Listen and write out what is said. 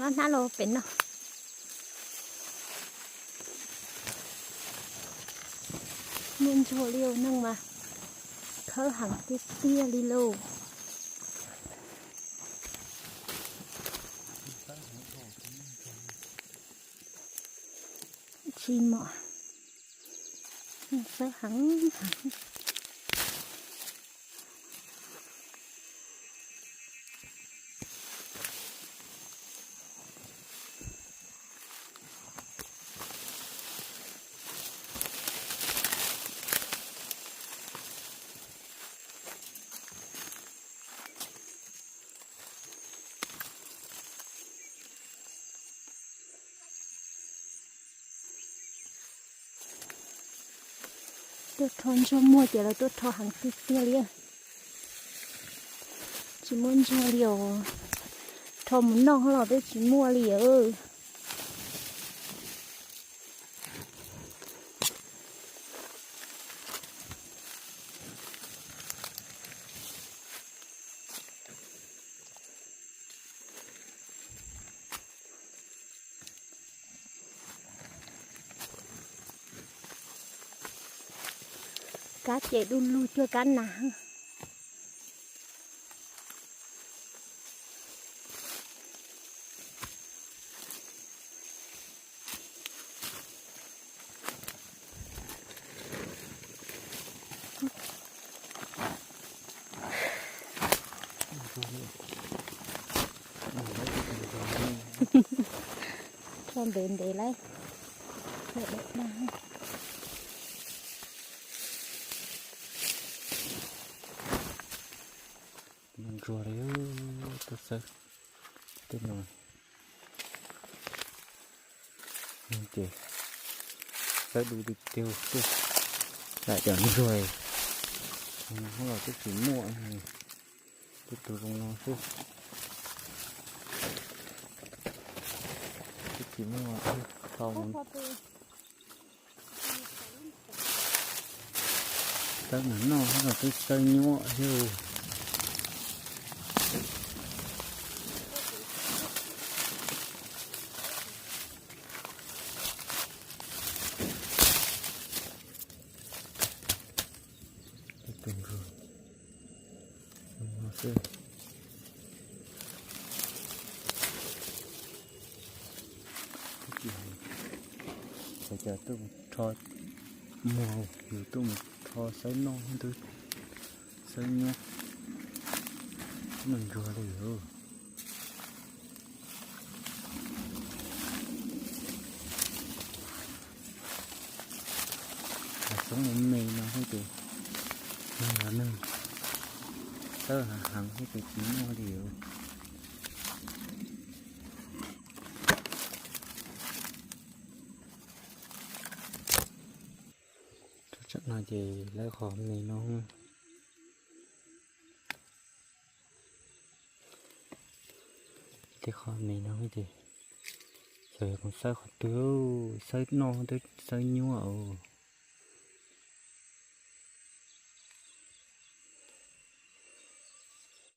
Hnab los pem no. Muaj ntsuag li neeg mas khawb heev tiag tiag li lauj. Tsis mom, xawb heev heev. Tuaj rho ntsuag muag ces lawv tuaj rho heev tiag tiag li. Tsis muaj ntsuag li os. Rho mus noj los twb tsis muaj li os. Kab ces du lug cuag kab nas. Tso ntev ntev lauj. Ntsuag li, tuaj xawb tej no ces xawb du tiag tiag, lam cov ntsuag no los twb tsis muaj, tej tus zoo no xwb. Twb tsis muaj, tau mus. Xawb mus noj los twb xawb nyuaj thiab. Tus ntsuag no xwb. Ces cov tuaj mus rho muag, yus tuaj mus rho xawb noj xwb, xawb nyuaj, mus ntsuag li os. Xoob me me no xwb ces neeg los neeg xawb heev heev xwb ces tsis muaj li os. Tsob tsam no ces lawv qhov me no, tej qhov me no ces xyov yog xawb qhov twg, xawb noj twb xawb nyuaj os.